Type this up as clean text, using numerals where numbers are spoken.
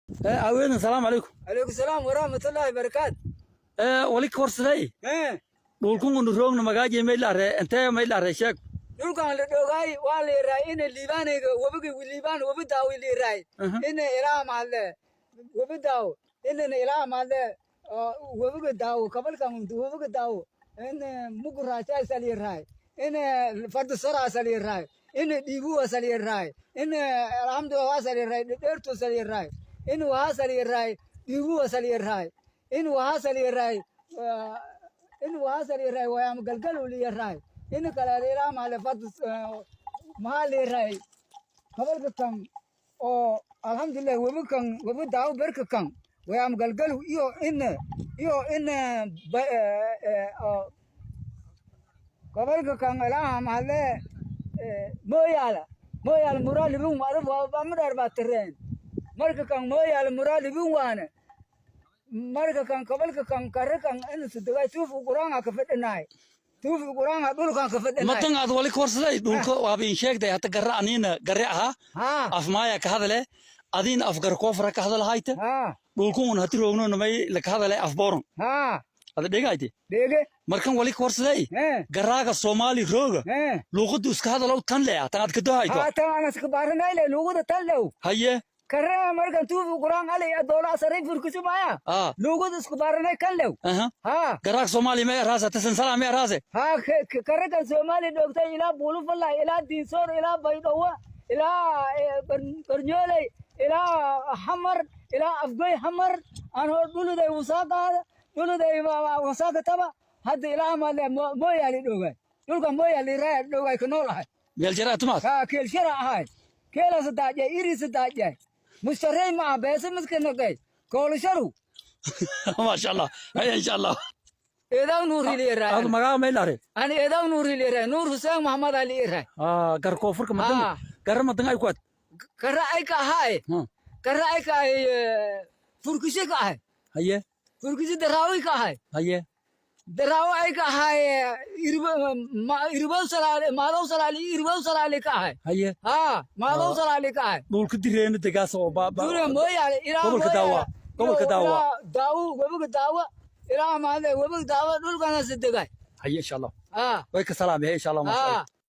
Aweedan, salaamu calaykum. Calaykum salaam waraxmatullaahi barakaat. Wali ka warsaday dhulkun unu roogna magaaje maylaare, intee maylaare, sheeg. Dhulkan la dhogaay waa la yiraay ina Liibaanayga webiga Liibaan, webi Daawi la yiraay. Ina ilaa mahadle webi Daawo, inana ilaa mahadle webiga Daawo, kabalkan webiga Daawo, ina Muguraajaasa la yiraay, ina Fardasaraasa la yiraay, ina Dhiibuwaasa la yiraay, ina alxamdulillah waasa la yiraay, Dhedheertuusa la yiraay, ina wahaasa la yiraay, Dhiibuwaasa la yiraay, ina wahaasa la yiraay, in wahaasa la yiraay, Wayaam Galgalu la yiraay, in kale ilaa mahadle fard maxaa la yiraay, kabalka kan oo alxamdulilah webi kan, webi Daawo, berka kan Wayaam Galgalu iyo ina gobolka kan ilaaha mahadle Mooyaala, Mooyaala muraalibin madheer baa tireen. Marka kan Mooyaala muraalibin waane, marka kan gobolka kan karri kan in sudagay tuufu quraanka ka fadhinaay, tuufu quraanka dhulkan ka fadhinaay. Matan aad wali ka warsaday dhulka waaba in sheegday hata garra aniina garre ahaa. Afmaaya ka hadale, adiina afgar koofra ka hadalahayta. Dhulkun un hati roogno namay laka hadale afbooron. Ada dhegayte? Dheege. Markan wali ka warsaday garaaga Soomaali rooga luuqadu iska hadalow tan leh tan aad ka dohayto. Haa, tan anas ka baaranayle luuguda tan lew. Karra markan tuufu quraan alay adoola asaray furkusumaya. Luuguda isku baaranay kan lew. Garaaga Soomaali ma raasa tasan salaam ma raase. Haa, karra kan Soomaali dhoogtay ilaa Buulufallah, ilaa Diinsoor, ilaa Baydhawa, ilaa Barnyooley, ilaa Xamar, ilaa Afgoy Xamar aan hor dhuluday wasaaqaada dhuluday wasaaqa taba hadda ilaa maale Mooyaali dhoogay, dhulka Mooyaali raa dhoogay ka nool ahay. Meel jaraa tumaad. Haa, keelshara ahay, keelasa daajay, irisa daajay, mustarey ma ah beesa miska naqay koolasharu. Maasha Allah, haya, insha Allah. Eedaw Nuur iliray. Aad magaa may laare? Ani Eedaw Nuur iliray, Nuur Huseen Maxamed Ali iray. Gar koofurka madan. Garra madan ay ku ad. Karra ay ka ahay. Karra ay ka ahay, furkishi ka ahay. Furkishi Daraawi ka ahay. Daraawi ay ka ahay, Irbow Salaali, Maadow Salaali, Irbow Salaali ka ahay. Haa, Maadow Salaali ka ahay. Dhulka direena degaas oo ba Dure Mooyaale ilaa Gobolka Daawa, gobolka Daawa. Daawo, webiga Daawa, ilaa maade webiga Daawa dhulkana si degay. Haye, insha Allah. Haa. Way ka salaamay, insha Allah, maasha Allah.